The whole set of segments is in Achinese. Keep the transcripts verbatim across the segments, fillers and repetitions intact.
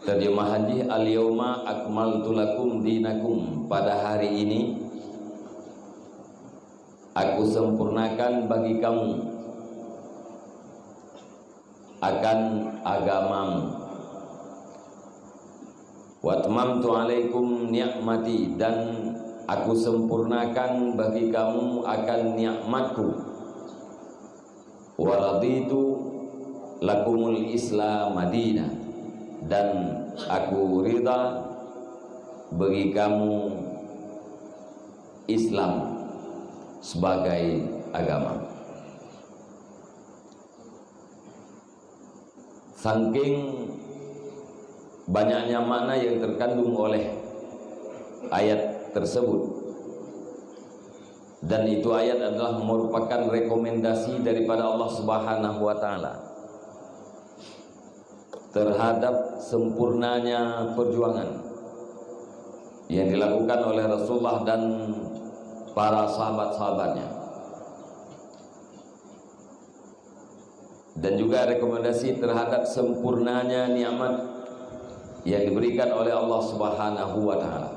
Terjemahan jih, "Al-yauma akmaltu lakum dinakum," pada hari ini aku sempurnakan bagi kamu akan agamamu. "Wa atmamtu alaikum ni'mati," dan aku sempurnakan bagi kamu akan nikmatku. "Wa raditu lakumul Islam madina," dan aku ridha bagi kamu Islam sebagai agama. Saking banyaknya makna yang terkandung oleh ayat tersebut, dan itu ayat adalah merupakan rekomendasi daripada Allah Subhanahu wa Ta'ala terhadap sempurnanya perjuangan yang dilakukan oleh Rasulullah dan para sahabat-sahabatnya. Dan juga rekomendasi terhadap sempurnanya nikmat yang diberikan oleh Allah Subhanahu wa Ta'ala.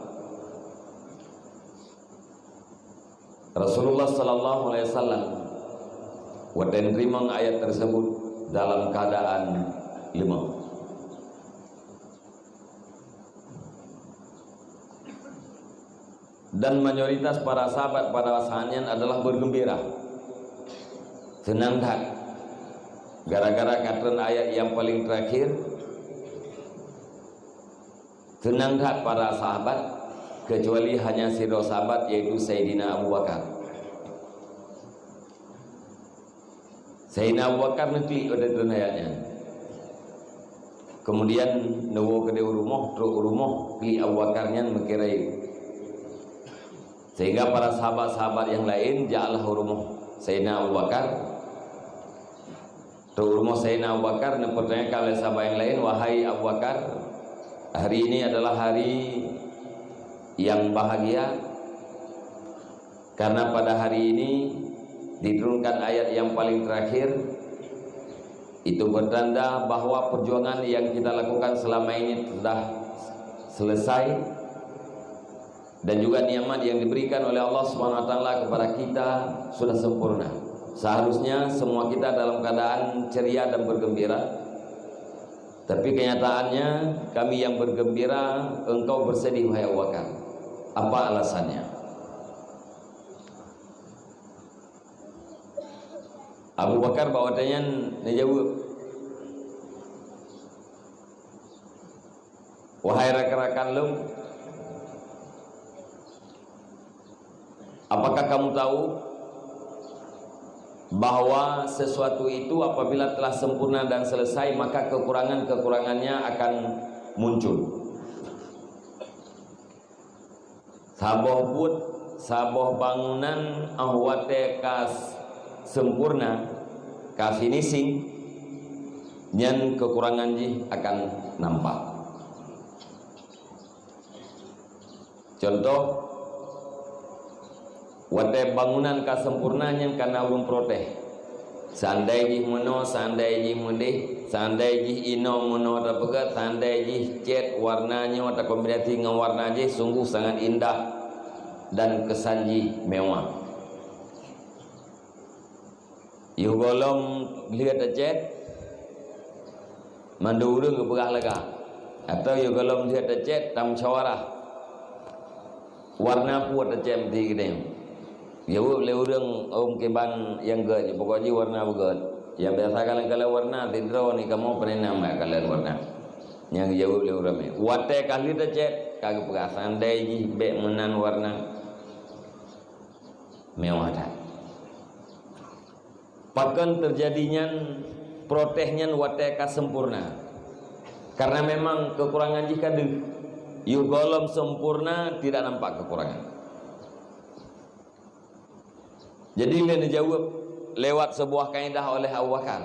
Rasulullah sallallahu alaihi wasallam watée teurimong ayat tersebut dalam keadaan leumah. Dan mayoritas para sahabat pada saat nyan adalah bergembira, seunang that, gara-gara ka treun ayat nyang paleng teurakhir. Seunang that para sahabat, kecuali hanya sidroe sahabat, yaitu Saidina Abu Bakar. Saidina Abu Bakar neuklik watée treun ayat nyan. Kemudian neuwoe keudeh u rumoh, trok u rumoh klik Abu Bakar nyan meukirém. Sehingga para sahabat-sahabat nyang laén jaklah u rumoh Saidina Abu Bakar. Trok u rumoh Saidina Abu Bakar, neupeutanyakan lé sahabat nyang laén, "Wahai Abu Bakar, hari ini adalah hari yang bahagia, karena pada hari ini diturunkan ayat yang paling terakhir. Itu bertanda bahwa perjuangan yang kita lakukan selama ini sudah selesai, dan juga nikmat yang diberikan oleh Allah Subhanahu wa Taala kepada kita sudah sempurna. Seharusnya semua kita dalam keadaan ceria dan bergembira. Tapi kenyataannya, kami yang bergembira, engkau bersedih, wahai Abu Bakar. Apa alasannya?" Abu Bakar bak watée nyan neujaweueb, "Wahai rakan-rakan lôn, apakah kamu tahu bahwa sesuatu itu apabila telah sempurna dan selesai, maka kekurangan-kekurangannya akan muncul?" Saboh buet, saboh bangunan, óh watée ka s-, sempurna, ka finishing, nyan kekurangan jih akan nampak. Contoh, watée bangunan ka sempurna, nyan ka na ureuëng protes. Seandai jih meunoe, seandai jih meudeh, seandai jih inoe meunoe tapeugét, seandai jih cét warna nyoe takombinasi ngon warna jih, sungguh sangat indah dan kesan jih mewah. Yoh gohlom lheueh tacét, mandum ureuëng geupeugah lagak. Atau yoh gohlom lheueh tacét, tamusyawarah. Warna peue tacét meuti keudeh? Jaweueb lé ureuëng ôn kiban nyang gét, pokok jih warna beugét. Nyang biasa kalon-kalon warna, sidroe ni kamoe peureunah mat kalon warna. Nyang jaweueb lé ureuëng ramé. Watée ka lheueh tacét, ka geupeugah, seandai jih bék meunan warna, mewah that. Pakon teujadi nyan, protes nyan watée ka sempurna? Karena memang kekurangan jih ka deuh. Yoh gohlom sempurna, tidak nampak kekurangan. Jadi, lé neujaweueb lewat sebuah kaedah oleh Abu Bakar.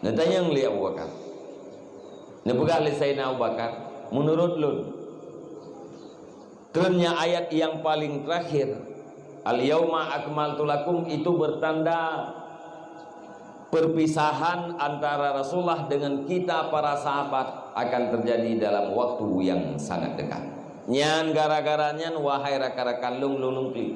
Neutanyong lé Abu Bakar. Neupeugah lé Saidina Abu Bakar, "Meunurot lôn, treunnya ayat nyang paleng teurakhir, 'Al-yauma akmaltu lakum,' itu bertanda perpisahan antara Rasulullah dengan kita para sahabat, akan terjadi dalam waktu yang sangat dekat. Nyan gara-gara nyan, wahai rakan-rakan lôn, lôn, lôn klik.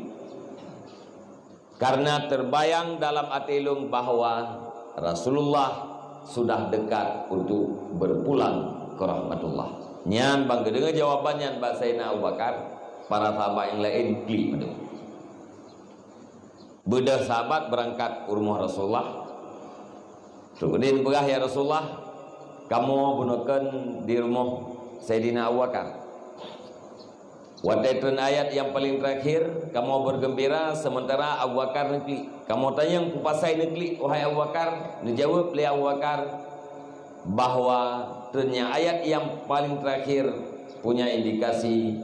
Karena terbayang dalam até lôn bahwa Rasulullah sudah dekat untuk berpulang ke rahmatullah. Nyan ban geudeungoe jawaban nyan bak Saidina Abu Bakar, para sahabat nyang laén klik padum. Beudôh sahabat beurangkat u rumoh Rasulullah. Trok keudeh neupeugah, "Ya Rasulullah, kamoe bunoe kon di rumoh Saidina Abu Bakar. Watée treun ayat nyang paleng teurakhir, kamoe beugeumbira, seumeuntara Abu Bakar neuklik. Kamoe tanyong, peue pasai neuklik, wahai Abu Bakar?" Neujaweueb lé Abu Bakar, bahwa treun nyan ayat nyang paleng teurakhir punya indikasi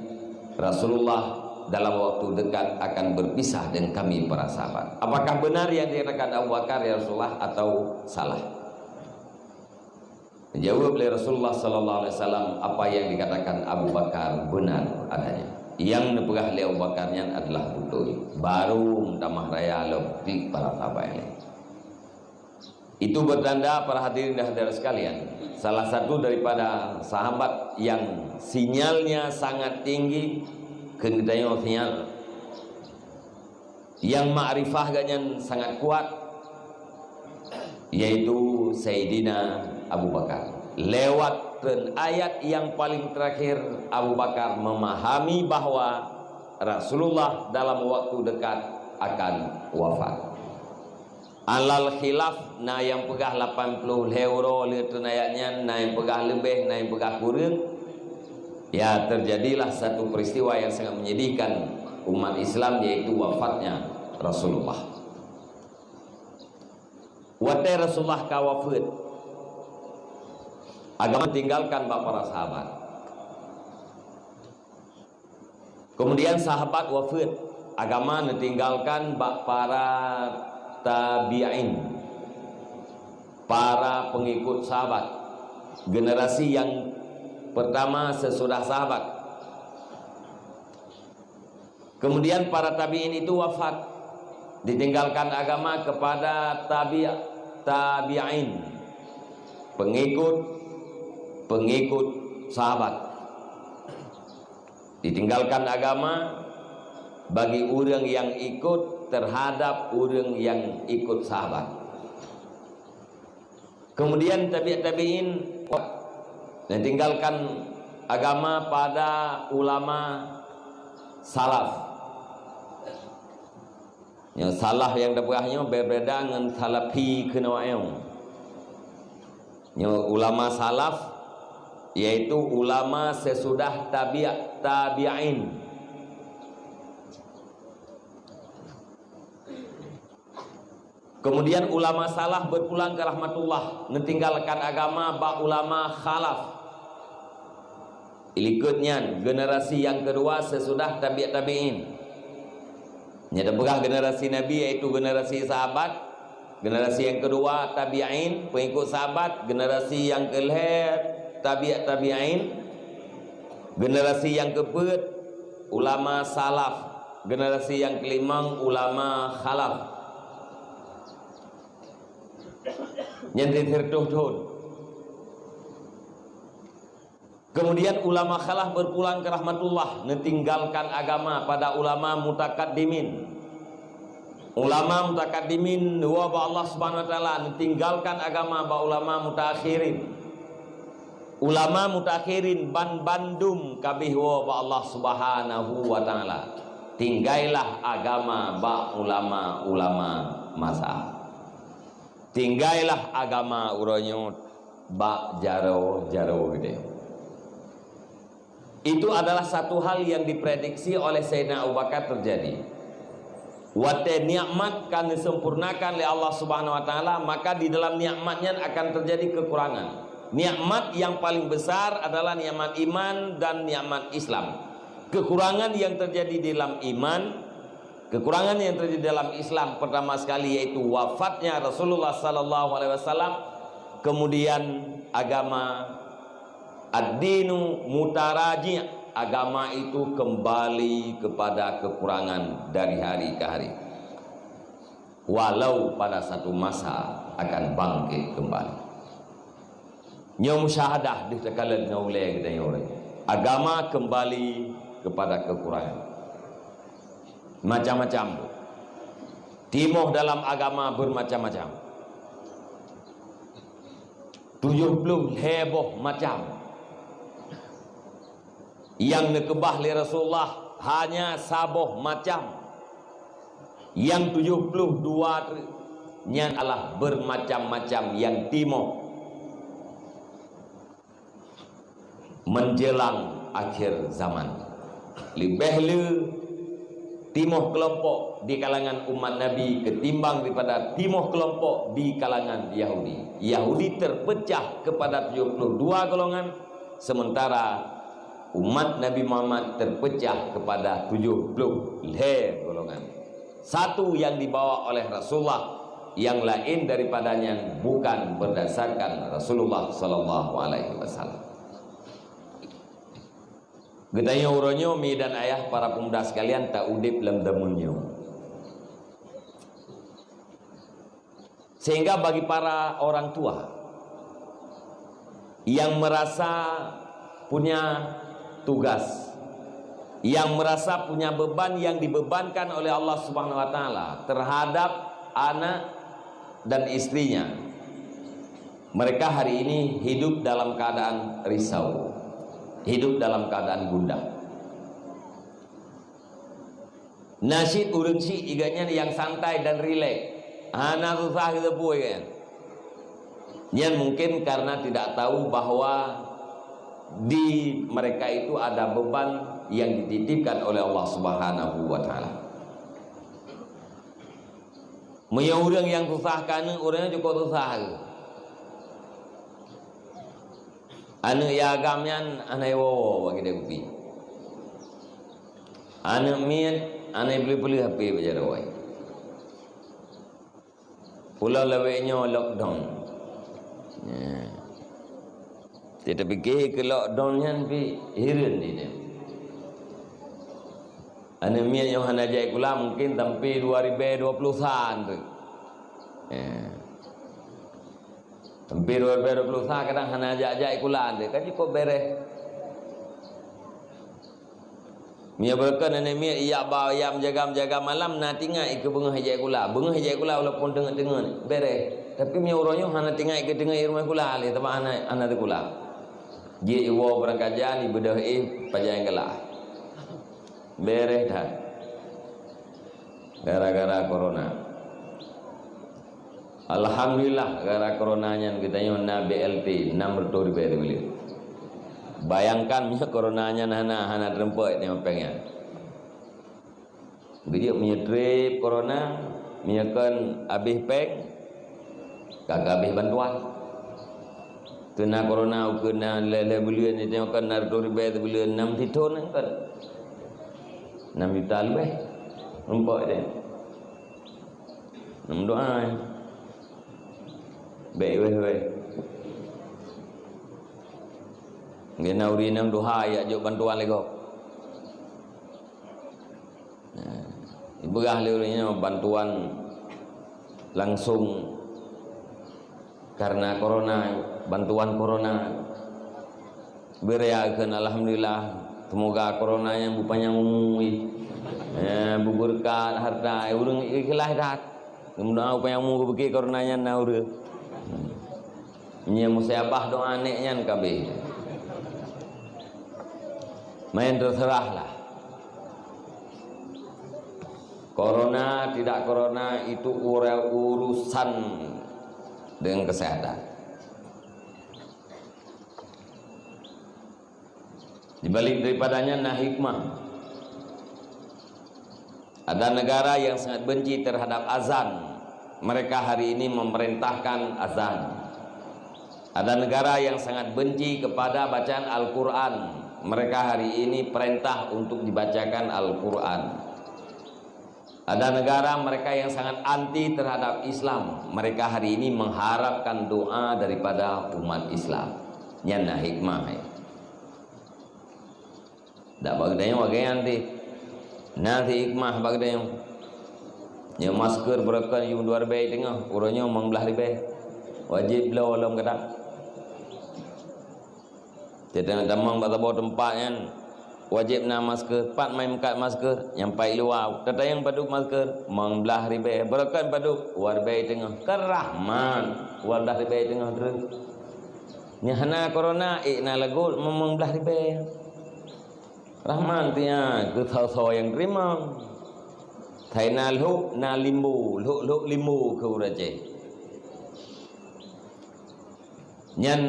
Rasulullah dalam waktu dekat akan berpisah dengan kami, para sahabat. Apakah benar yang dikatakan Abu Bakar, ya Rasulullah, atau salah? Jawab lé Rasulullah sallallahu alaihi wasallam, apa yang dikatakan Abu Bakar benar adanya. Yang neupeugah lé Abu Bakar nyan adalah beutôi. Baru meutamah raya lom klik para sahabat laén. Itu bertanda, para hadirin dan hadirat sekalian, salah satu daripada sahabat yang sinyalnya sangat tinggi, kheun geutanyoe sinyal, yang makrifah geuhnyan sangat kuat, yaitu Saidina Abu Bakar. Lewat treun ayat yang paling terakhir, Abu Bakar memahami bahwa Rasulullah dalam waktu dekat akan wafat. Alal khilaf, na nyang peugah lapan ploh lhée uroe lheueh treun ayat nyan, na nyang peugah leubeh, na nyang peugah kureueng. Ya, terjadilah satu peristiwa yang sangat menyedihkan umat Islam, yaitu wafatnya Rasulullah. Watée Rasulullah ka wafeuet, agama tinggalkan bak para sahabat. Kemudian sahabat wafeuet, agama neutinggalkan bak para tabi'in, para pengikut sahabat, generasi yang pertama sesudah sahabat. Kemudian para tabi'in itu wafat, ditinggalkan agama kepada tabi', tabi'in, pengikut, pengikut sahabat. Ditinggalkan agama bagi ureuëng yang ikut terhadap ureuëng yang ikut sahabat. Kemudian tabi', tabi'in, dan tinggalkan agama pada ulama salaf. Nyoe salaf nyang tapeugah nyoe berbeda ngon salafi keunoe. Nyoe ulama salaf, yaitu ulama sesudah tabi', tabi'in. Kemudian ulama salaf berpulang ke rahmatullah, neutinggalkan agama bak ulama khalaf. Ilikot nyan, generasi yang kedua sesudah tabi', tabi'in. Nyang teupeugah generasi Nabi, yaitu generasi sahabat, generasi yang kedua tabi'in, pengikut sahabat, generasi yang kelhée tabi', tabi'in, generasi yang keupeuet ulama salaf, generasi yang kelimong ulama khalaf. Nyan di sireutoh thon. Kemudian ulama khalaf berpulang ke rahmatullah, neutinggalkan agama pada ulama mutakaddimin. Ulama mutakaddimin neuwoe bak Allah Subhanahu wa Taala, neutinggalkan agama bak ulama mutaakhirin. Ulama mutaakhirin ban bandum ka abéh woe bak Allah Subhanahu wa Taala. Tinggailah agama bak ulama-ulama masa. Tinggailah agama uroe nyoe bak jaroe-jaroe geude. Itu adalah satu hal yang diprediksi oleh Sayyidina Abu Bakar terjadi. Watée nikmat ka neusempurnakan lé Allah Subhanahu wa Taala, maka di dalam nikmat nyan akan terjadi kekurangan. Nikmat yang paling besar adalah nikmat iman dan nikmat Islam. Kekurangan yang terjadi di dalam iman, kekurangan yang terjadi dalam Islam, pertama sekali, yaitu wafatnya Rasulullah sallallahu alaihi wasallam, kemudian agama, ad-dinu mutaraji', agama itu kembali kepada kekurangan dari hari ke hari, walau pada satu masa akan bangkit kembali. Nyoe musyahadah deuh takalon ngon ulée geutanyoe. Agama kembali kepada kekurangan. Macam-macam. Timoh dalam agama bermacam-macam. Tujoh ploh lhée boh macam. Nyang neukeubah lé Rasulullah hanya saboh macam. Nyang tujoh ploh dua teuk nyan adalah bermacam-macam nyang timoh menjelang akhir zaman. Leubeh le timoh keulompok di kalangan umat Nabi ketimbang daripada timoh keulompok di kalangan Yahudi. Yahudi terpecah kepada tujoh ploh dua golongan, sementara umat Nabi Muhammad terpecah kepada tujoh ploh lhée golongan. Satu yang dibawa oleh Rasulullah, yang lain daripada nyan bukan berdasarkan Rasulullah sallallahu alaihi wasallam. Geutanyoe uroe nyoe, mi dan ayah, para pemuda sekalian, ta udeb lam zaman nyoe. Sehingga bagi para orang tua yang merasa punya tugas, yang merasa punya beban yang dibebankan oleh Allah Subhanahu wa Taala terhadap anak dan istrinya, mereka hari ini hidup dalam keadaan risau, hidup dalam keadaan gundah. Na cit ureuëng syiek gobnyan nyang santai dan rileks, hana susah geuteupue kan. Nyan mungkin karena tidak tahu bahwa di mereka itu ada beban yang dititipkan oleh Allah Subhanahu wa Taala. Meunyoe ureuëng nyang susah keu aneuëk, ureuëng nyan cukôp susah. Aneuëk nyang agam nyan hana iwoe-woe bak keude kupi. Aneuëk miet hana ipeuleueh-peuleueh H P bak jaroe. Pulang lawét nyoe lockdown. Ya. Jadi tapike keu lockdown nyan pih hireuen di nyan. Aneuëk miet nyang hana jak sikula mungkin sampai dua ribèe dua puluh sa teuk. Ya. Sampai dua ribèe dua puluh sa kadang hana jak-jak sikula teuk. Kan cukôp bereh. Meunyoe beureukan aneuëk miet, ijak ba, ijak meujaga-meujaga malam, na teuingat keu beungoh ijak sikula. Beungoh ijak sikula walaupun teungeut-teungeut, bereh. Tapi meunyoe uroe nyoe hana teuingat keu teungeut i rumoh sikula lé, teuma hana, hana sikula. Jeuet iwoe barang kajan, ibeudôh éh, pajan galak. Bereh that. Gara-gara corona. Alhamdulillah, gara corona nyan geutanyoe na B L T nam reutôh ribèe teubileuen. Bayangkan meunyoe corona nyan hana, hana teurumpok nyoe péng nyan. Geujok meunyoe trép corona, meunyoe kon habéh péng, ka habéh bantuan. Teuna corona ukeue na lhèe-lhèe buleuen, nyoe kon na reutôh ribèe teubileuen, nam sithon kan. Nam juta leubeh. Nampak deh. Nam doa. Baik weh weh. Dia nak uri nam doa ya jok bantuan lego. Nah, ibeurah lé ureuëng nyoe bantuan langsung karena corona, bantuan corona. Beuraya kheun alhamdulillah, semoga corona nyan beupanyang umu, eh, beubeureukat harta, ureuëng ikhlas that. Mudah-mudahan beupanyang umu geubeuki corona nyan na ureuëng. Nyan musibah doa nek nyan kabeh. Main terserahlah. Corona tidak corona itu ura-, urusan dengan kesehatan. Di balik daripadanya na hikmah. Ada negara yang sangat benci terhadap azan. Mereka hari ini memerintahkan azan. Ada negara yang sangat benci kepada bacaan Al-Quran. Mereka hari ini perintah untuk dibacakan Al-Quran. Ada negara mereka yang sangat anti terhadap Islam. Mereka hari ini mengharapkan doa daripada umat Islam. Nyan na hikmah, eh. Dak bak geutanyoe lagée nyan deh. Na si hikmah bak geutanyoe. Nyoe masker beureukan yuem dua ribée teungoh, uroe nyoe limong blaih ribée. Wajéb bloe lom gata. Teutamong bak saboh teumpat nyan wajéb na masker, pat mai meukat masker, nyang paih luwa. Tatanyong padub masker, limong blaih ribée, barokon padub, dua ribée teungoh. Kan rahmat, dua blaih ribée teungoh treuk. Nyang hana corona, ék na lagot limong blaih ribée. Rahmat tiang keu soe-soe nyang teurimong. Hai na lhok, na limbo, lhok-lhok limbo keu ureuëng Aceh. Nyan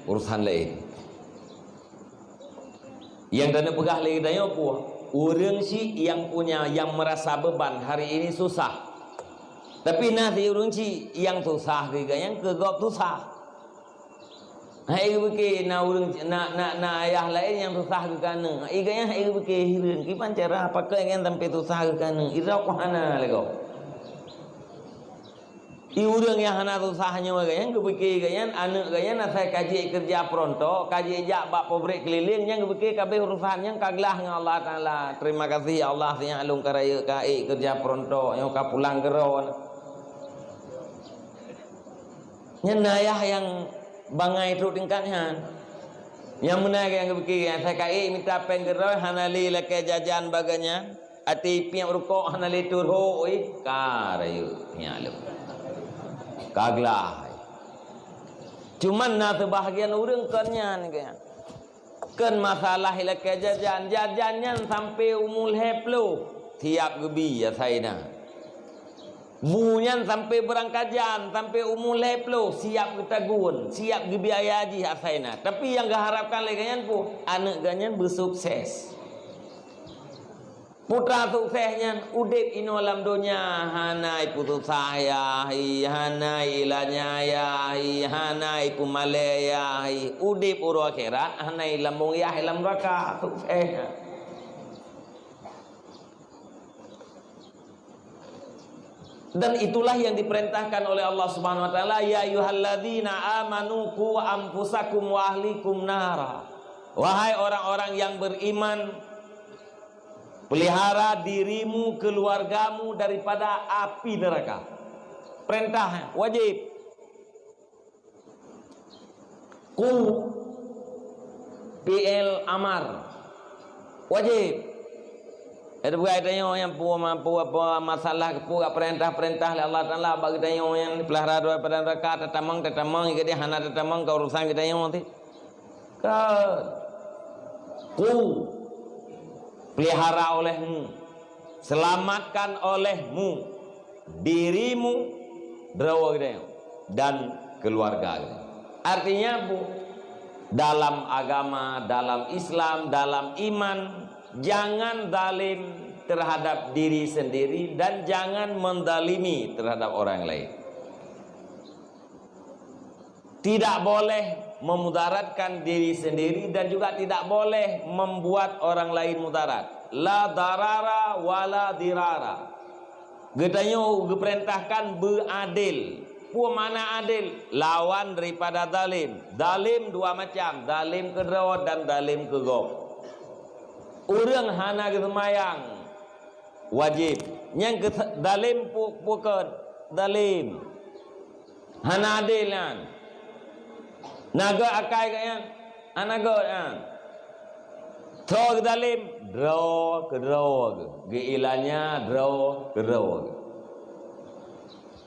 urusan laén. Nyang taneuk peugah lé geutanyoe peue? Ureuëng chik nyang punya, nyang meurasa beuban hari ini susah. Tapi na si ureuëng chik nyang susah keu gobnyan, keu gob susah. Hai geupike na ureuëng, na, na, na ayah laén nyang susah keu aneuëk. Hai gobnyan hai geupike hireuen, kiban cara pakon nyan sampai susah keu aneuëk. Irok hana lé gob. I ureuëng nyang hana susah nyoe gobnyan geupike gobnyan, aneuëk gobnyan asai ka jeuet keureuja peurontok, ka jeuet jak bak pabrik keulileng, nyan geupike ka abéh urusan nyan ka glah ngon Allah Taala. Terima kasih ya Allah, siat lôn ka rayeuk ka ék keureuja peurontok, nyoe ka pulang keudroe. Nyan na ayah nyang bangai trok tingkat nyan. Nyang meunan nyang geupike, asai ka ék mita péng keudroe, hana lé lakée jajan bak gobnyan. Até piep rukok hana lé turhok, ih, ka rayeuk nyan lom. Ka glah. Cuman na seubahagian ureuëng kon nyan gobnyan. Kon masalah ilakée jajan, jajan nyan sampai umu lhée ploh siap geubi asai na. Bu nyan sampai beurangkat jan, sampai umu lhée ploh siap geutagun, siap geubiaya jih asai na. Tapi nyang geuharapkan lé gobnyan peue? Aneuëk gobnyan beusukses. Putra sukses nyan udeb inoe lam donya hana ipeususah yah, hana ilanya yah, hana ipeumalée yah, udeb uroe akhirat hana ilamong yah lam neuraka. Sukses nyan. Dan itulah yang diperintahkan oleh Allah Subhanahu wa taala, "Ya ayyuhalladzina amanu qu anfusakum wa ahlikum nara." Wahai orang-orang yang beriman, pelihara dirimu, keluargamu daripada api neraka. Perintah wajib. Qu, fi'il amar. Wajib. Itu bukan tanyoe nyang peue, peue, peue masalah, peue perintah-perintah lé Allah Taala bagi tanyoe nyang pelihara daripada neraka, tatamong, tatamong, jadi hana tatamong ka urusan geutanyoe ti. Ka. Qu, pelihara olehmu, selamatkan olehmu dirimu, droe geutanyoe, dan keluarga geutanyoe. Artinya, bu, dalam agama, dalam Islam, dalam iman, jangan zalim terhadap diri sendiri dan jangan mendalimi terhadap orang lain. Tidak boleh memudaratkan diri sendiri dan juga tidak boleh membuat orang lain mudarat. La darara wa la dirara. Geutanyoe geupeurintahkan beuadil. Peue makna adil? Lawan daripada zalim. Zalim dua macam, zalim keu droe dan zalim keu gob. Ureuëng hana geuseumayang wajib. Nyang keu zalim pu-, pukon zalim. Hana adil nyan. Na gét akai gét nyan? Hana gét nyan. Tho geuzalim, droe keu droe geuh. Geuilanya droe keu droe geuh.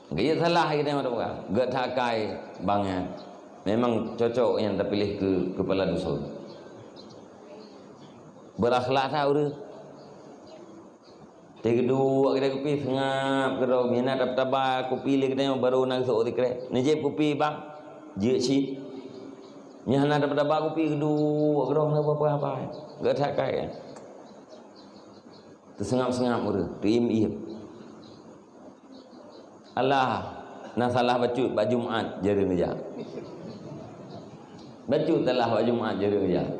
Geuh salah geutanyoe, gét that akai bang nyan. Memang cocok nyan tapiléh keu keupala dusun. Beurakhlak that ureuëng. Teuh geuduek geude kupi seungab keudroe, meuhana taba-taba kupi lé geutanyoe barô na geuseuôt sikrek. Neujieb kupi bang, jeuet cit. Meuhana taba-taba kupi geuduek keudroe hana peue-peue haba. Gét that akai. Teuseungab-seungab ureuëng, teuiem-iem. Alah, na salah bacut bak Jumat jareueng jak. Bacut salah bak Jumat jareueng jak.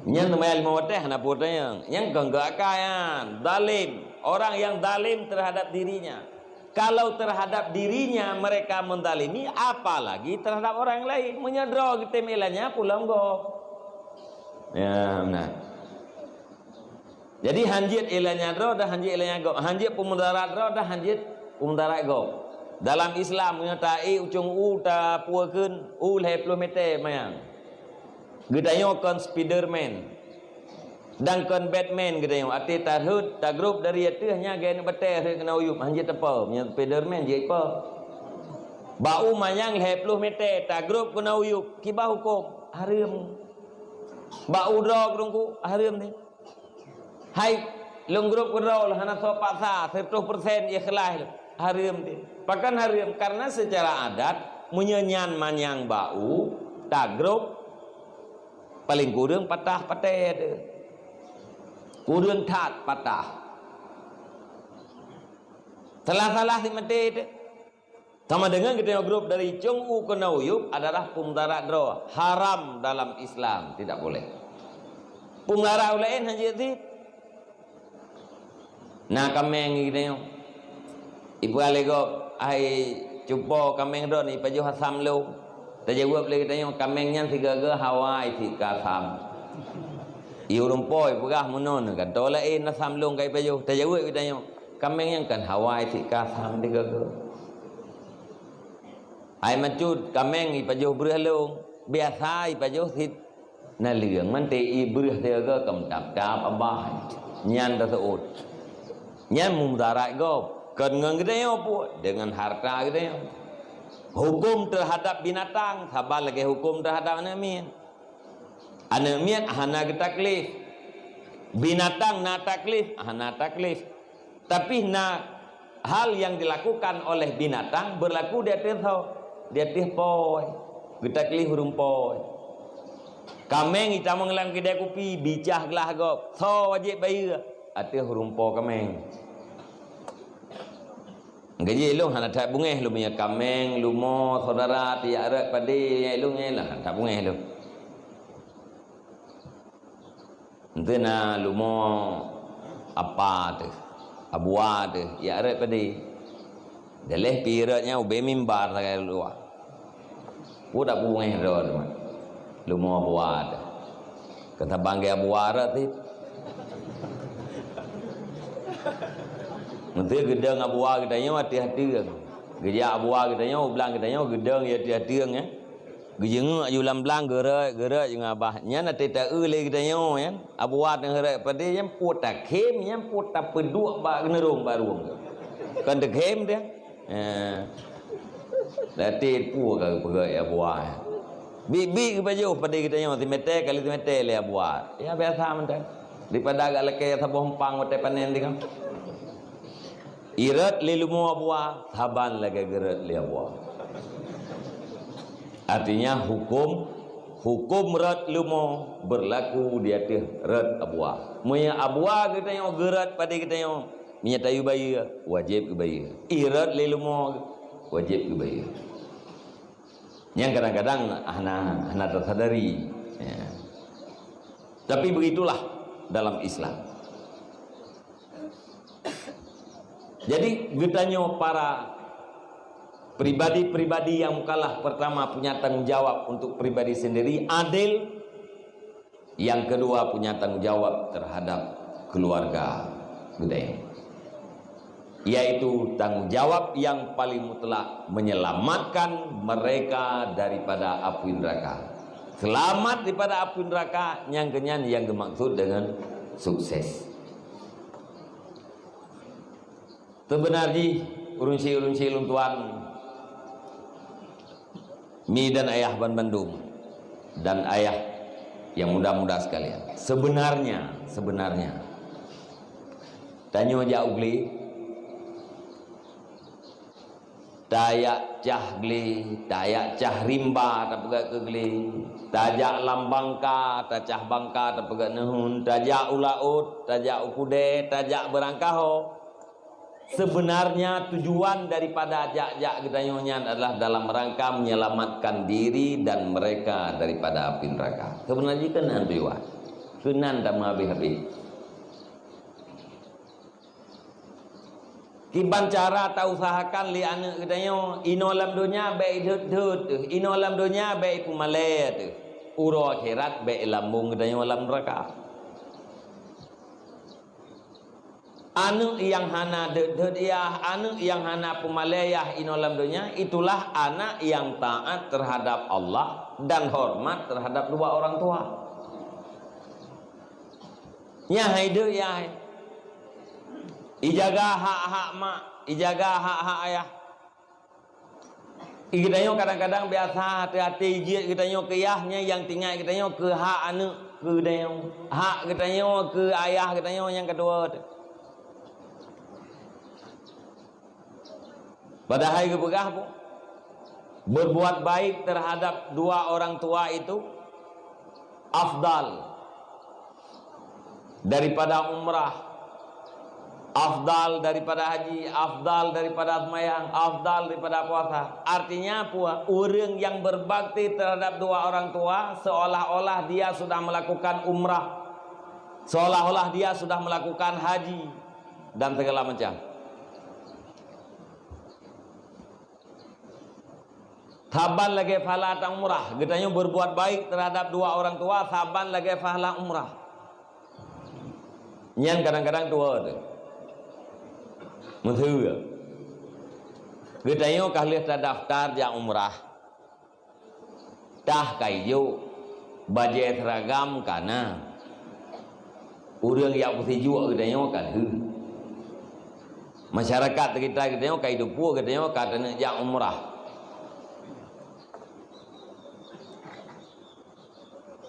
Nyan seumayang limong watèe hana peue tanyong. Nyan kon geuakai nyan. Zalim. Orang yang zalim terhadap dirinya. Kalau terhadap dirinya mereka menzalimi, apalagi terhadap orang lain. Meunyoe droe geutem ilanya pulang gob. Ya, benar. Jadi, hanjeuet ilanya droe dan hanjeuet ilanya gob. Hanjeuet peumudarat droe dan hanjeuet peumudarat gob. Dalam Islam, meunyoe taék ucông u tapuekeun u lhèe ploh meter manyang. Geutanyoe kon Spiderman dan kon Batman geutanyoe. Até tarhot, tagrôp dari ateueh nyan gaya batèe rhot keunoe u yup, hanjeuet teupeu. Meunyoe Spiderman jeuet peue? Bak u manyang lhèe ploh mètè, tagrôp keunoe u yup, kiban hukôm? Hareuem. Bak u droe keu teungku, hareuem deh. Hai, lôn grôp keudroe lôn hana soe paksa, siratoh persen ikhlaih lôn. Hareuem deh. Pakon hareuem? Karena secara adat, meunyoe nyan manyang bak u, tagrôp, paleng kureueng patah patèe teuh. Kureueng that patah. Salah-salah si maté teuh. Sama dengan geutanyoe grôp dari cong u keunoe u yup adalah peumudarat droe, haram dalam Islam, tidak boleh. Peumudarat ureueng laén hanjeuet cit. Na kaméng geutanyoe. Ipeugah lé gob, "Hai cupo, kaméng droen ipajoh asam lôn." Tajaweueb lé geutanyoe, "Kaméng nyan sigoe-goe hawa i cit keu asam." I ureueng po ipeugah meunoe, "Gantoe laén asam lôn ka ipajoh." Tajaweueb geutanyoe, "Kaméng nyan kon hawa i cit keu asam sigoe-goe." Hai macut, kaméng ipajoh breueh lôn, biasa ipajoh cit naleueng, manté i breueh sigoe-goe ka meutap-tap abah. Nyan taseuôt. Nyan meumudarat gob. Kon ngon geutanyoe pue, deungon hareuta geutanyoe. Hukôm teuhadap binatang saban lagèe hukôm teuhadap aneuk miet. Aneuk miet hana geutaklif. Binatang na taklif, hana taklif. Tapi na hal yang dilakukan oleh binatang berlaku di ateueh soe? Di ateueh po. Geutaklif ureueng po. Kaméng itamong lam keudè kupi, bicah glah gob. Soe wajéb bayeue? Ateueh ureueng po kaméng. Gaji lôn hana that beungèh lôn, meunyoe kaméng, lumo, syedara, tiyak rot, padé, nyang lôn nyan lah hana that beungèh lôn. Enteuk na lumo apa teuh, abua teuh, jak rot padé. Daleh pi rot nyan ubé mimbar sagai luwa. Peue tapeugah droe teuma. Lumo abua teuh. Keu tabang gaya abua rot cit. Meusé geudong abua geutanyoe ateueh ateueng. Geujak abua geutanyoe, u blang geutanyoe, geudong ateueh ateueng, eh. Geujeungeuk aju lam blang, geurot, geurot aju ngon abah. Nyan até taeu lé geutanyoe nyan. Abua teungoh rot padé nyan, peue takhém nyan, peue tapeuduek bak neurueng bak rueng. Kon takhém teuh. Eh. Lati peue ka geupeugah ya abua. Bit-bit geupajoh padé geutanyoe, simeter kali simeter lé abua. Ya biasa mantong. Daripada agak lakèe saboh empang watèe panen teuh kan. Irot lé lumo abua, saban lagèe geurot lé abua. Artinya hukum, hukum rot lumo berlaku di ateueh rot abua. Meunyoe abua geutanyoe geurot padé geutanyoe, meunyoe tayue bayeue, wajéb geubayeue. Irot lé lumo, wajéb geubayeue. Nyang kadang-kadang hana, hana tasadari. Ya. Tapi begitulah dalam Islam. Jadi, geutanyoe para pribadi-pribadi yang mukallaf pertama punya tanggung jawab untuk pribadi sendiri, adil. Yang kedua punya tanggung jawab terhadap keluarga geutanyoe. Yaitu tanggung jawab yang paling mutlak menyelamatkan mereka daripada api neraka. Selamat daripada api neraka, nyang keunyan yang geumaksud dengan sukses. Teubeuna jih, ureueng syik-ureueng syik lôn tuan, mi dan ayah ban bandum, dan ayah yang muda-muda sekalian. Sebenarnya, sebenarnya, tanyoe jak u glé, tajak cah glé, tajak cah rimba tapeugöt keu glé, tajak lam bangka, tacah bangka tapeugöt neuheun, tajak u laôt, tajak u keudè, tajak beurangkaho. Sebenarnya tujuan daripada jak-jak geutanyoe nyan adalah dalam rangka menyelamatkan diri dan mereka daripada api neraka. Sebenarnya keunan tujuan. Keunan tameuhabéh-habéh. Kiban cara tausahakan lé aneuk geutanyoe, inoe lam donya bèk idhôt-dhôt teuh, inoe lam donya bèk ipeumalèe teuh. Uroe akhirat bèk ilambông geutanyoe lam neuraka. Aneuk nyang hana deuet-deuet yah, aneuk nyang hana peumalèe yah inoe lam donya, itulah anak nyang taat terhadap Allah dan hormat terhadap dua orang tua. Nyan hai deuek yah hai. Ijaga hak-hak mak, ijaga hak-hak ayah. Geutanyoe kadang-kadang biasa até-até jeuet geutanyoe keu yah, nyan nyang teuingat geutanyoe keu hak aneuk keu geutanyoe. Hak geutanyoe keu ayah geutanyoe nyang keudua teuh. Padahai geupeugah, berbuat baik terhadap dua orang tua itu afdal daripada umrah, afdal daripada haji, afdal daripada semayang, afdal daripada puasa. Artinya apa? Ureuëng yang berbakti terhadap dua orang tua seolah-olah dia sudah melakukan umrah, seolah-olah dia sudah melakukan haji dan segala macam. Saban lagée pahala ta umrah. Geutanyoe berbuat baik terhadap dua orang tua saban lagée pahala umrah. Nyan kadang-kadang tuha teuh. Meuteue. Geutanyoe ka lheueh tadaftar jak umrah. Tah ka ijok, bajée seragam ka na. Ureuëng jak peusijuek geutanyoe ka lheueh. Masyarakat sekitar geutanyoe ka iteupeue geutanyoe ka taneuk jak umrah.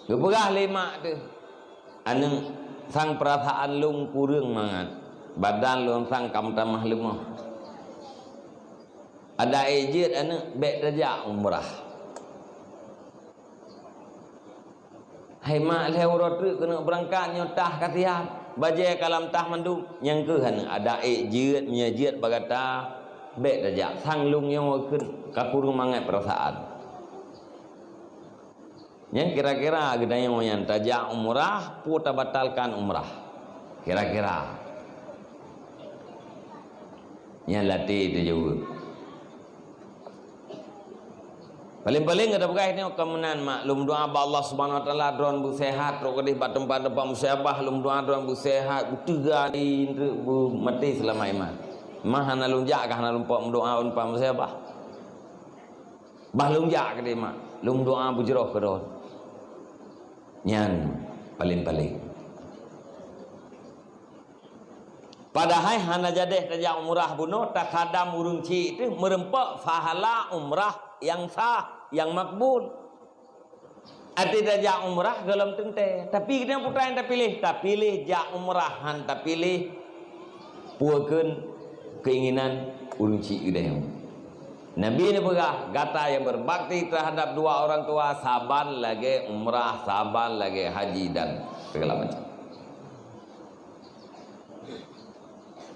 Geupeugah lé mak teuh, "Aneuk, sang peurasaan lôn kureueng mangat, badan lôn sang ka meutamah leumoh. Adak ék jeuet aneuk, bék tajak umrah." Hai mak, lhée uroe treuk keuneuk beurangkat nyoe tah ka siat, bajée ka lam tah mandum. Nyang keuh aneuk, adak ék jeuet, meunyoe jeuet bak gata, bék tajak. Sang lôn nyoe kheun ka kureueng mangat peurasaan. Nyang kira-kira geutanyoe nyan tajak umrah, peue tabatalkan umrah? Kira-kira. Nyan latée teuh jaweueb. Paléng-paléng gata peugah nyoe, "Ka meunan, Mak, lôn meudoá bak Allah Subhanahu Wa Taala droen beuseuhat, trok keudeh bak teumpat-teumpat musibah, lôn meudoá droen beuseuhat, beuteuga di, beumaté seulamat iman. Mah hana lôn jak kah, hana lôn pok meudoá u teumpat musibah? Bah lôn jak keudeh, Mak, lôn meudoá beujroh keu droen." Nyan paléng-paléng. Padahai hana jadeh tajak umrah bunoe, takhadam ureuëng chik teuh meureumpok pahala umrah nyang sah, nyang makbul. Até tajak umrah gohlom teuntée, tapi geutanyoe peue nyang tapiléh? Tapiléh jak umrah, han tapiléh peue kheun keinginan ureuëng chik geutanyoe. Nabi neupeugah, "Gata nyang berbakti terhadap dua orang tua saban lagée umrah, saban lagée haji dan segala macam."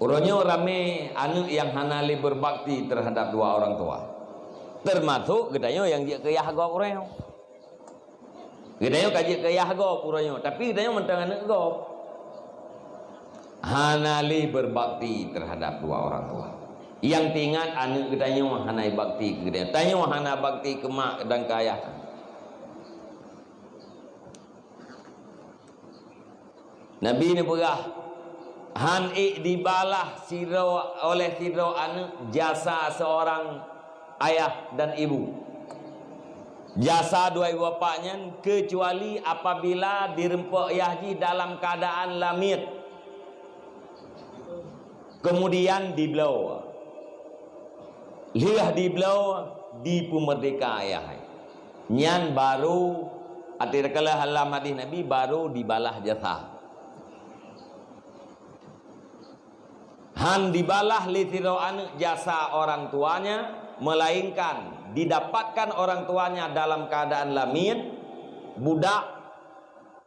Uroe nyoe ramé aneuk nyang hana lé berbakti terhadap dua orang tua. Teumasok geutanyoe nyang jeuet keu yah gob uroe nyoe. Geutanyoe ka jeuet keu yah gob uroe nyoe, tapi geutanyoe mantong aneuk gob. Hana lé berbakti terhadap dua orang tua. Nyang teuingat aneuk geutanyoe hana bakti keu geutanyoe. Tanyoe hana bakti keu mak dan keu ayah. Nabi neupeugah, "Han ék dibalah sidroe, oleh sidroe aneuk jasa seorang ayah dan ibu, jasa dua ibu bapak nyan, keucuali apabila direumpok yah jih dalam keuadaan lamiet, keumudian dibloe." Lheueh dibloe, dipeumeurdeka ayah hai. Nyan barô, até takalon lam hadis Nabi, barô dibalah jasa. Han dibalah lé sidroe aneuk jasa orang tuanya, melainkan didapatkan orang tuanya dalam keadaan lamiet, budak,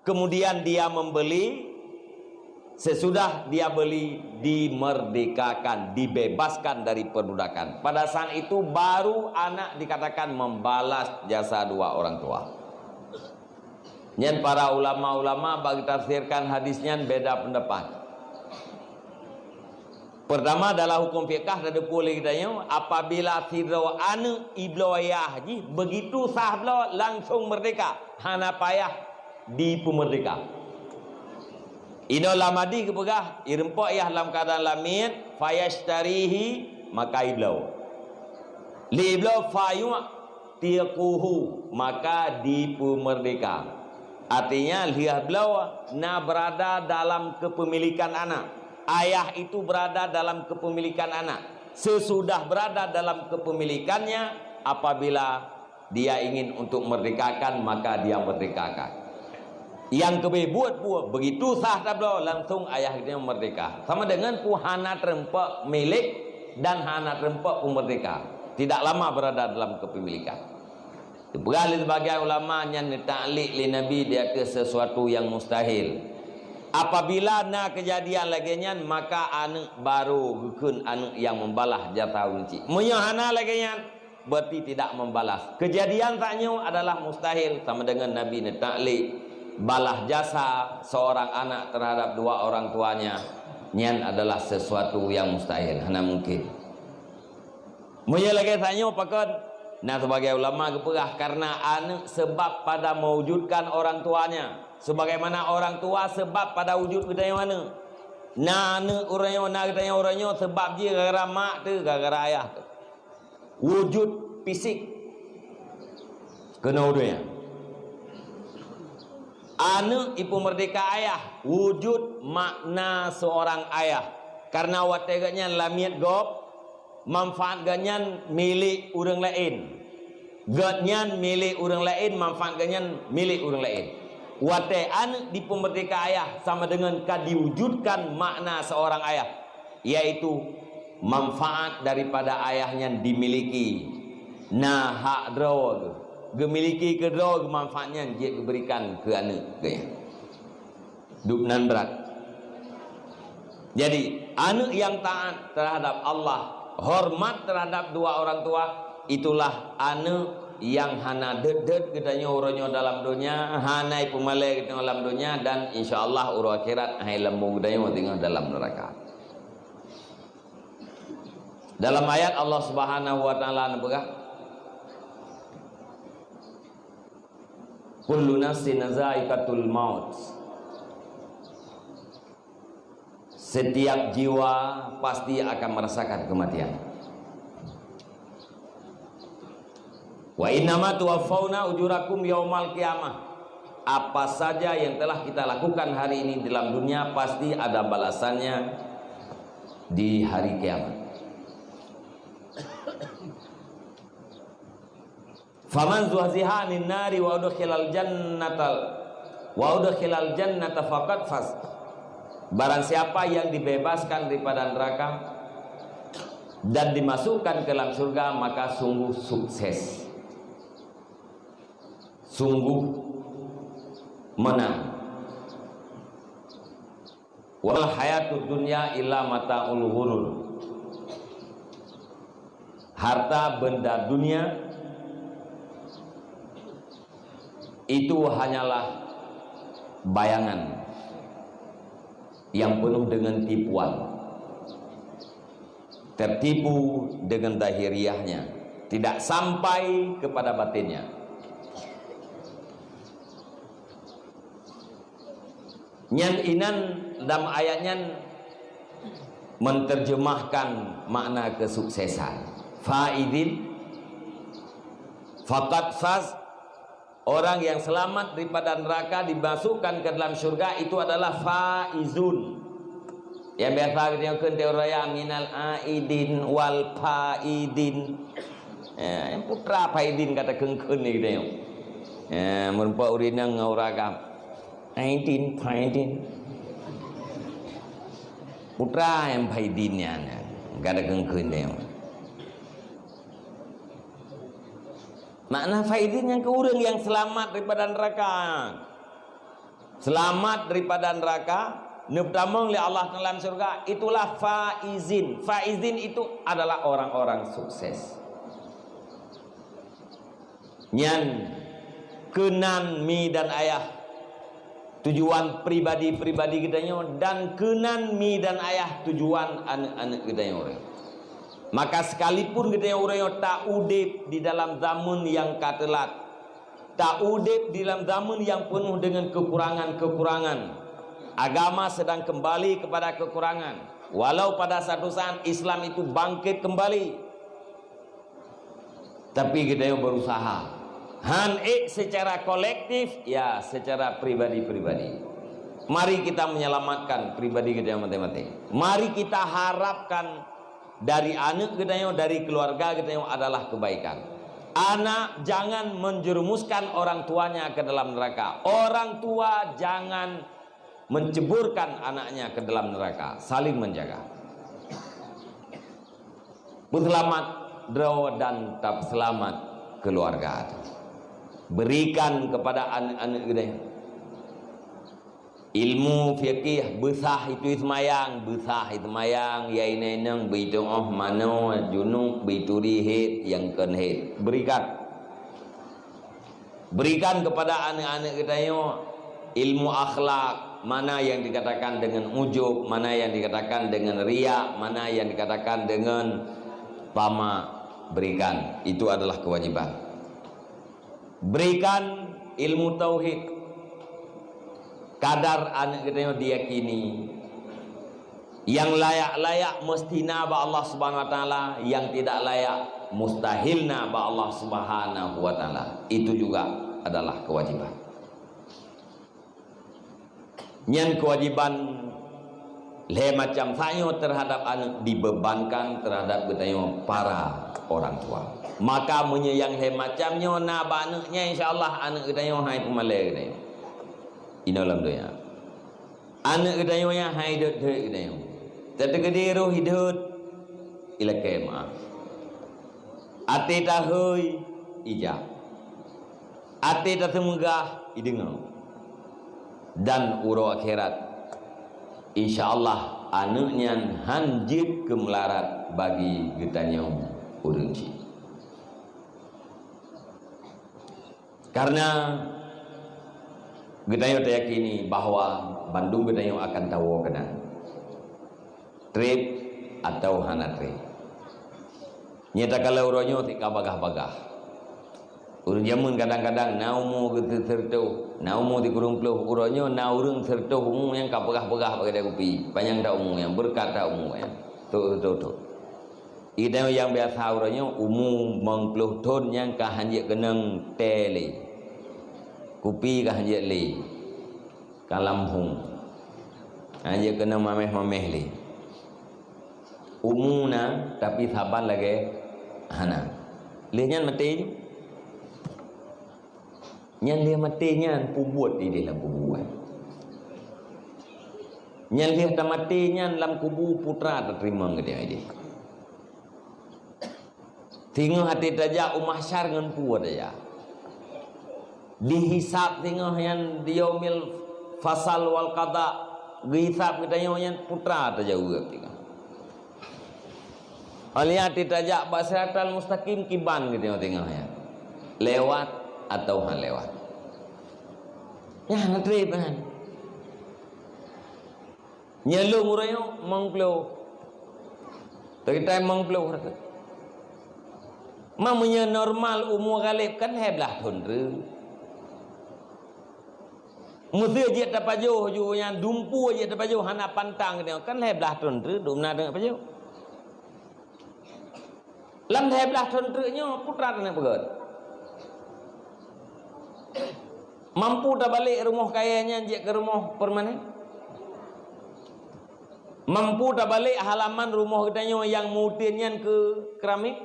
kemudian dia membeli, sesudah dia beli, dimerdekakan, dibebaskan dari perbudakan. Pada saat itu baru anak dikatakan membalas jasa dua orang tua. Nyan para ulama-ulama bak geutafsirkan hadis nyan beda pendapat. Pertama, dalam hukum fikah teupeue lé geutanyoe, apabila sidroe aneuk ibloe ayah jih, begitu sah bloe langsung merdeka, hana payah dipeumeurdeka. Inoe lam hadis geupeugah, ireumpok yah lam keuadaan lamiet, fayashtarihi, maka ibloe. Lé ibloe, fayu'tiqu, Tiquhu, maka dipeumerdeka. Artinya, lheueh bloe na berada dalam kepemilikan anak. Ayah itu berada dalam kepemilikan anak. Sesudah berada dalam kepemilikannya, apabila dia ingin untuk merdekakan, maka dia merdekakan. Nyang keubeh buet-buet, begitu sah tabloe, langsung ayah geutanyoe merdeka. Sama dengan peue hana teurumpok milik dan hana teurumpok peumerdeka. Tidak lama berada dalam kepemilikan. Dipeugah lé sebagian ulama nyan neutaklik lé Nabi di ateueh sesuatu nyang mustahil. Apabila na keujadian lagée nyan, maka aneuëk barô geukheun aneuëk nyang membalas jasa ureuëng chik. Meunyoe hana lagée nyan, berarti tidak membalas. Keujadian tanyoe adalah mustahil, sama dengan Nabi neutaklik balas jasa seorang anak terhadap dua orang tuanya, nyan adalah sesuatu nyang mustahil, hana mungkin. Meunyoe lagée tanyoe pakon, na sebagai ulama geupeugah karena aneuëk sebab pada mewujudkan orang tuanya, sebagaimana orang tua sebab pada wujud geutanyoe aneuëk. Na aneuëk uroe nyoe, na geutanyoe uroe nyoe sebab jih gara-gara mak teuh, gara-gara ayah teuh. Wujud fisik keunoe donya. Aneuëk ipeumerdeka ayah, wujud makna seorang ayah. Karena watée geuhnyan lamiet gob, manfaat geuhnyan milik ureuëng laén. Geuhnyan milik ureuëng laén, manfaat geuhnyan milik ureuëng laén. Watée aneuëk dipeumerdeka ayah sama dengan ka diwujudkan makna seorang ayah, yaitu manfaat daripada ayah nyan dimiliki. Na hak droe geuh, geumiliki keudroe geuh manfaat nyan jeuet geuberikan keu aneuëk geuh nyan. Dub nan brat. Jadi, aneuëk nyang taat terhadap Allah, hormat terhadap dua orang tua, itulah aneuëk nyang hana deuet-deuet geutanyoe uroe nyoe dalam donya, hana ipeumalée geutanyoe dalam donya, dan insya Allah uroe akhirat hai lambong geutanyoe teungoh dalam neuraka. Dalam ayat Allah Subhanahu wa Taala neupeugah, "Kullu nafsin zaikatul maut." Setiap jiwa pasti akan merasakan kematian. "Wa innama tuwaffauna ujurakum yaumal qiyamah." Apa saja yang telah kita lakukan hari ini dalam dunia pasti ada balasannya di hari kiamat. "Faman zuhziha 'anin nari wa udkhilal jannatal, wa udkhilal jannata faqad faz." Barang siapa yang dibebaskan daripada neraka dan dimasukkan ke dalam surga, maka sungguh sukses. Sungguh menang. "Wal hayatud dunya illa mata'ul ghurur." Harta benda dunia itu hanyalah bayangan yang penuh dengan tipuan. Tertipu dengan zahiriahnya, tidak sampai kepada batinnya. Nyan inan dalam ayat nyan menterjemahkan makna kesuksesan. Faizin, faqad faz, orang yang selamat daripada neraka dimasukkan ke dalam syurga itu adalah faizun. Yang biasa kita kheun teori minal aidin wal faizin. Ya, yang putra faizin kata kheun-kheun ni kita. Ya, merupakan ureuëng nyang uragam. Aidin, faizin. Putra yang faizin nyan. Kata kheun-kheun dia. Makna faizin nyang keu ureuëng nyang selamat daripada neraka. Selamat daripada neraka, neutamong lé Allah dalam syurga, itulah faizin. Faizin itu adalah orang-orang sukses. Nyan keunan mi dan ayah tujuan pribadi-pribadi geutanyoe dan keunan mi dan ayah tujuan aneuëk-aneuëk geutanyoe. Maka sekalipun geutanyoe ureuëng nyoe taudeb di dalam zaman nyang ka teulat, taudeb di dalam zaman nyang penuh dengan kekurangan-kekurangan, agama sedang kembali kepada kekurangan. Walau pada satu saat Islam itu bangkit kembali, Tapi geutanyoe berusaha. Han ék secara kolektif, ya, secara pribadi-pribadi. Mari kita menyelamatkan pribadi geutanyoe maté-maté. Mari kita harapkan dari aneuk geutanyoe, dari keluarga geutanyoe adalah kebaikan. Anak jangan menjerumuskan orang tuanya ke dalam neraka. Orang tua jangan menceburkan anaknya ke dalam neraka. Saling menjaga. Peuseulamat droe dan tapeuseulamat keuluwarga. Berikan kepada aneuk-aneuk geutanyoe ilmu fikih, beusah itu seumayang, beusah itu seumayang, ya inong-inong, beuiteu'oh manoe junub, beuturi hét nyang kon hét. Berikan. Berikan kepada aneuk-aneuk geutanyoe ilmu akhlak, mana yang dikatakan dengan ujub, mana yang dikatakan dengan riak, mana yang dikatakan dengan tamak. Berikan, itu adalah kewajiban. Berikan ilmu tauhid. Kadar aneuk geutanyoe diyakini nyang layak-layak meusti na bak Allah Subhanahu wa Taala, nyang tidak layak mustahil na bak Allah Subhanahu wa Taala. Itu juga adalah kewajiban. Nyan kewajiban lhée macam sayoe terhadap aneuk dibebankan terhadap geutanyoe para orang tua. Maka meunyoe nyang lhée macam nyoe na bak aneuk nyan, insya Allah aneuk geutanyoe hai peumalée geutanyoe inoe lam donya. Aneuk geutanyoe nyan hai dot-dot geutanyoe. Tateukeudi roh idot, ilakée meu'ah. Até tahôi, ijak. Até taseumeugah, ideungoe. Dan uroe akhirat, insya Allah aneuk nyan han jeuet keu meularat bagi geutanyoe ureuëng chik. Karena geutanyoe tayakini bahwa bandum geutanyoe akan tawoe keunan. Treb atau hana treb. Nyata kalau uroe nyoe sika bagah-bagah. Ureuëng jameun kadang-kadang na umu geuseureutoh, na umu sikureueng ploh. Uroe nyoe na ureuëng seureutoh umu nyang ka bagah-bagah bak gata kupi, panyang that umu nyang, beureukat that umu nyang. Tok, tok, tok. Idang nyang biasa uroe nyoe umu limong ploh thon nyang ka hanjeuet keunong tée lé. Kupi ka hanjeuet lé. Ka lam hong. Hanjeuet keunong mameh-mameh lé. Umu na, tapi saban lagée hana. Lheueh nyan maté ju. Nyan lheueh maté nyan peubuet ideh lam kubu. Nyan lheueh tamaté nyan lam kubu putra tateurimong geutanyoe ideh. Singoh até tajak u mahsyar ngon peue tajak. Dihisab singoh nyan di yaumil fasal wal qada, geuhisab geutanyoe nyan putra tajaweueb singoh. Óh lheueh até tajak bak siratal mustaqim kiban geutanyoe singoh nyan. Lewat atau han lewat. Nyan hana treb nyan. Nyoe lôn uroe nyoe limong ploh. Teugitai limong ploh rata. Ma meunyoe normal umu ghaleb kan lhée blaih thon treuk. Meuseu jeuet tapajoh ju nyan dumpeue jeuet tapajoh hana pantang geutanyoe kan lhée blaih thon treuk dum na deungon pajoh. Lam lhée blaih thon treuk nyoe putra taneuk peugét. Mampu tabalek rumoh kayée nyan jeuet keu rumoh permanen? Mampu tabalek halaman rumoh geutanyoe nyang meuuteuen nyan keu keramik?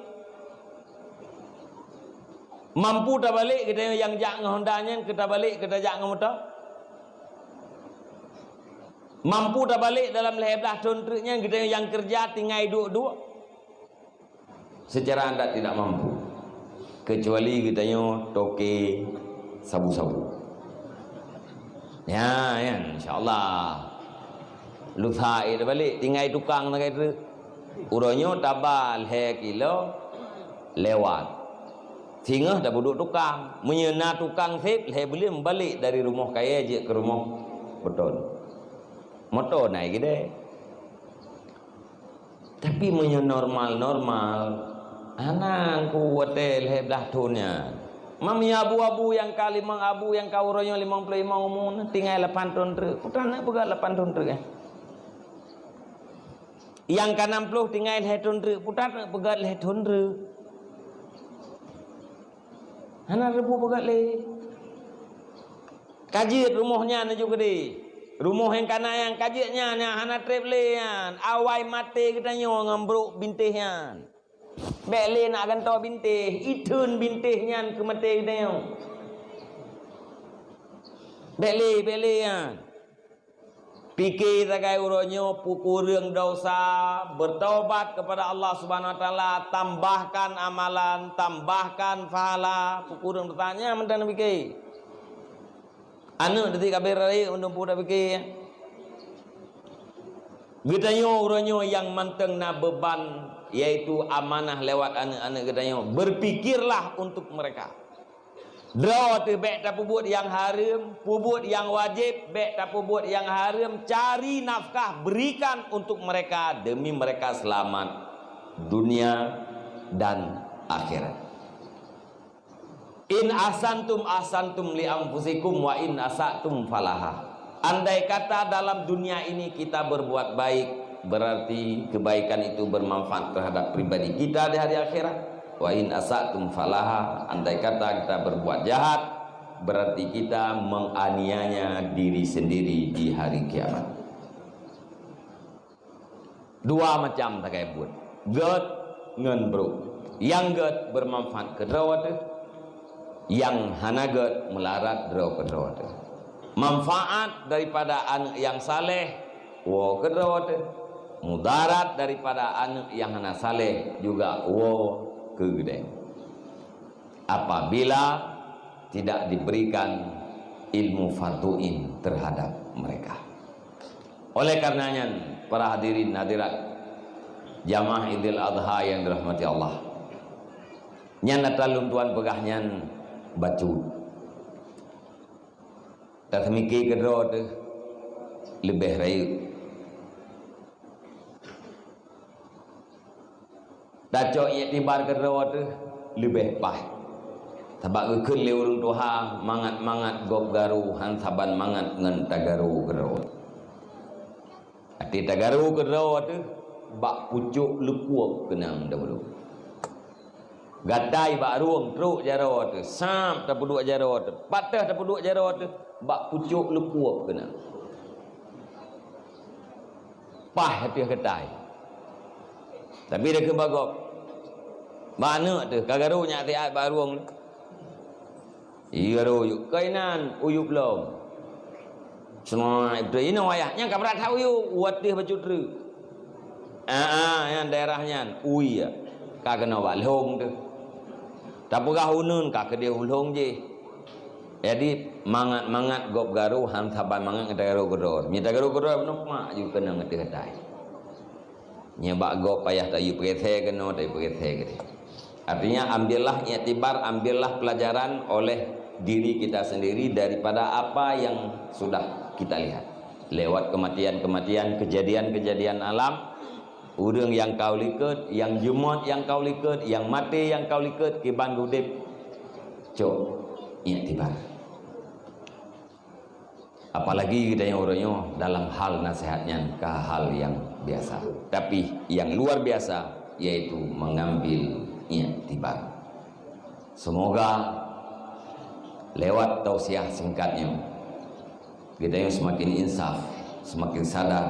Mampu tabalek geutanyoe nyang jak ngon honda nyan keu tabalek keu tajak ngon moto? Mampu tabalek dalam lhée blaih thon treuk nyan geutanyoe nyang keureuja tinggai duek-duek? Secara adat tidak mampu, kecuali geutanyoe toke sabu-sabu. Ya, ya, insya Allah. Lusa ék tabalek tinggai tukang sagai treuk. Uroe nyoe taba lhée kilo lewat. Singoh tabeuduek tukang. Meunyoe na tukang seb lhée buleuen balek dari rumoh kayée jeuet keu rumoh beton. Moto na geude. Tapi meunyoe normal-normal, hana ku watée lhée blaih thon nyan. Ma meunyoe abu-abu nyang ka limong abu nyang ka uroe nyoe limong ploh limong umu, tinggai lapan thon treuk. Putra neuk peugét lapan thon treuk, eh? Nyang ka nam ploh tinggai lhée thon treuk, putra neuk peugét lhée thon treuk. Hana leubu peugét lé. Ka jeuet rumoh nyan laju keudeh. Rumoh nyang kana nyan ka jeuet nyan, nyan hana treb lé nyan. Awai maté geutanyoe ngon brok bintéh nyan. Bék lé nak gantoe bintéh, itheun bintéh nyan keu maté geutanyoe. Bék lé, bék lé nyan. Pike sagai uroe nyoe, peukureueng dosa, bertobat kepada Allah Subhanahu wa Taala, tambahkan amalan, tambahkan pahala, peukureueng dosa, nyan mantong pike. Aneuk teuti ka beu rayeuk mandum peue tapike. Geutanyoe uroe nyoe nyang mantong na beuban, yaitu amanah lewat aneuk-aneuk geutanyoe. Berpikirlah untuk mereka. Droe teuh bék tapeubuet nyang hareuem, peubuet nyang wajéb, bék tapeubuet nyang hareuem, cari nafkah, berikan untuk mereka demi mereka selamat dunia dan akhirat. In ahsantum ahsantum li anfusikum wa in asatum falaha. Andai kata dalam dunia ini kita berbuat baik, berarti kebaikan itu bermanfaat terhadap pribadi kita di hari akhirat. Wa in asatum falaha, andai kata kita berbuat jahat, berarti kita menganiaya diri sendiri di hari kiamat. Dua macam sagai buet, gét ngon brok. Nyang gét bermanfaat keu droe teuh, nyang hana gét meularat droe keu droe teuh. Manfaat daripada aneuk nyang saleh, woe keu droe teuh. Mudarat daripada aneuk nyang hana saleh juga woe keu geutanyoe. Apabila tidak diberikan ilmu fardhu ain terhadap mereka. Oleh karenanya, para hadirin hadirat jamaah Idul Adha yang dirahmati Allah, nyan ata lôn tuan peugah nyan bacut. Taseumiké keudroe teuh leubeh rayeuk. Tacok iktibar keudroe teuh leubeh paih. Sabab geukheun lé ureuëng tuha, mangat-mangat gob garu han saban mangat ngon tagaru keudroe. Até tagaru keudroe teuh bak pucôk leukuob keunong dahulu. Gatai bak rueng trok jaroe teuh, sab tapeuduek jaroe teuh, patéh tapeuduek jaroe teuh bak pucôk leukuob keunong. Paih ateueh gatai. Tapi dah keuba gob. Bak aneuk teuh, ka garu nyak siat bak rueng. Iya ro uyup. Kainan uyup lom. Semua itu inoe wayah. Nyang ka brat that uyup, u ateueh bacut treuk. Ah, ah, nyang daerah nyan, ui ya. Ka keunoe bak lhong teuh. Tapeugah uneun ka keudeh u lhong jih. Jadi, mangat-mangat gob garu, han saban mangat ngon tagaru keudroe. Meunyo tagaru keudroe, bunoe mak ju keunong ateueh gatai. Nyan bak gob payah tayue peurese keunoe, tayue peurese keudeh. Artinya, ambillah iktibar, ambillah pelajaran oleh diri kita sendiri daripada apa yang sudah kita lihat. Lewat kematian-kematian, kejadian-kejadian alam, ureuëng nyang ka u likot, nyang jeumot nyang ka u likot, nyang maté nyang ka u likot, kiban udeb. Cok iktibar. Apalagi geutanyoe uroe nyoe dalam hal nasihat nyan ka hal nyang biasa. Tapi nyang luar biasa yaitu mengambil iktibar. Semoga lewat tausiah singkat nyoe, geutanyoe semakin insaf, semakin sadar,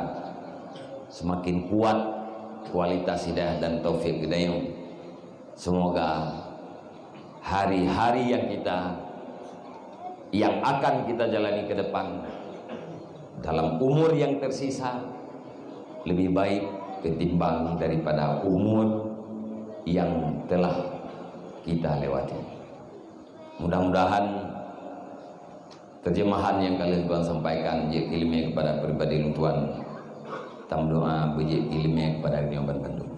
semakin kuat kualitas hidayah dan taufik geutanyoe. Semoga hari-hari yang kita, yang akan kita jalani ke depan dalam umur yang tersisa lebih baik ketimbang daripada umur yang telah kita lewati. Mudah-mudahan terjemahan nyang ka lheueh tuan sampaikan jeuet ileumèe kepada pribadi lôn tuan. Tameudoa beujeuet ileumèe kepada geutanyoe ban bandum.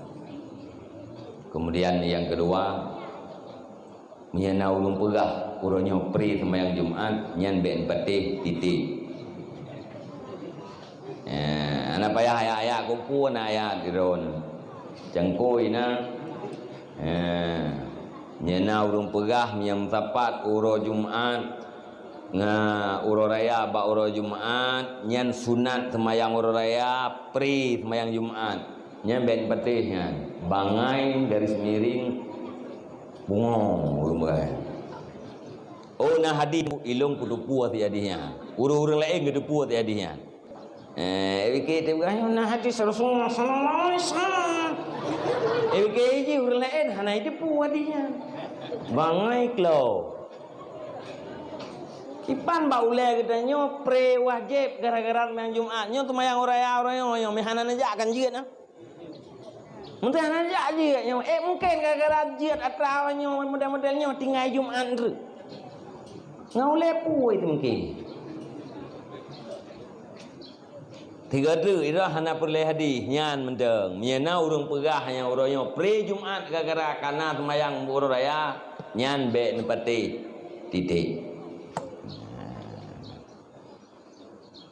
Kemudian yang kedua, meunyo na ureuëng peugah uroe nyoe pri seumayang Jumat, nyan bèk neupatéh titik. Eh, hana payah ayat-ayat, keupeue na ayat di droeneuh. Cangkôi na. Eh, nyan na ureuëng peugah meunyo meusapat uroe Jumat ngon uroe raya bak uroe Jumat, nyan sunat seumayang uroe raya, pri seumayang Jumat. Nyan bèk neupatéh nyan. Bangai garis miring pungo ureuëng peugah. Oh, na hadis, ilong kuteupue si hadis nyan. Ureuëng-ureuëng laén geuteupeue si hadis nyan. Eh, bike teupeugah, "Nyoe na hadis Rasulullah sallallahu alaihi wasallam." Eh, bike jih ureuëng laén hana jiteupeue hadis nyan. Bangai klo. Kiban bak ulée geutanyoe pre wajéb gara-gara seumayang Jumat. Nyoe seumayang raya uroe nyoe, nyoe meuhana neujak kan jeuet na. Mungken hana jak jeuet nyoe. Eh, mungken gara-gara jeuet atra nyoe, model-model nyoe, tinggai Jumat treuk. Ngon ulée peue itu mungken. Tiga tu, itu hana peureulée hadis, nyan mantong. Meunyoe na ureuëng peugah nyang uroe nyoe, pre Jumat gara-gara kana seumayang uroe raya, nyan bék neupatéh. Titik.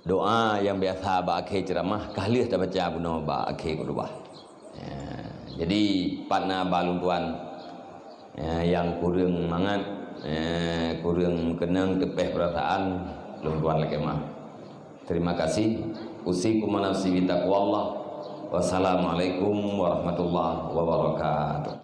Doa nyang biasa bak akhé ceuramah, ka lheueh tabaca bunoe bak akhé khutbah. Ya, jadi, pat na ba lôn tuan, ya, nyang kureueng mangat, ya, kureueng meukeunong teupeh peurasaan, lôn tuan lakée meu'ah. Terima kasih. Usikum wa nafsi bitaqwallah. Wassalamualaikum warahmatullahi wabarakatuh.